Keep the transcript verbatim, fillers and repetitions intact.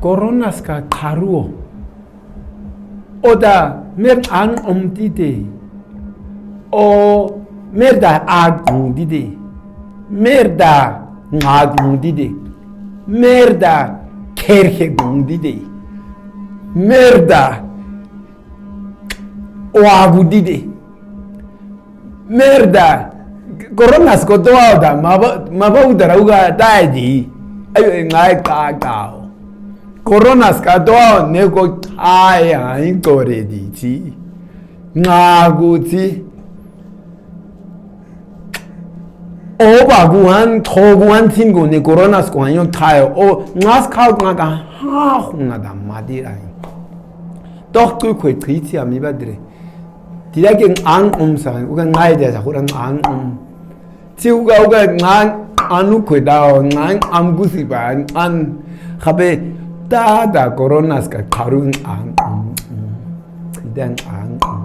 Coronaska qharuo. Oda mer anq'umtite. O merda agundide. Merda ngagundide. Merda kerhegundide. Merda oagudide. Merda, coronaska otoa oda, maba, maba udara uga taedi. Ayo, ngai kakao. Coronaska otoa neko tae ai korediti. Ngagutsi. Oba guan, to guan tingo ne coronaska guan yo tae. O, ngaska ngaka, ha, huna da madira. Toh tu kue titi ami badre. Tira ke nganq'um sa, uga ngai de sa, hura nganq'um. Ti uga, uga ngan anu kue dao, ngan am gusi ba, ngan habe tada coronaska qharu nganq'um. Tira nganq'um.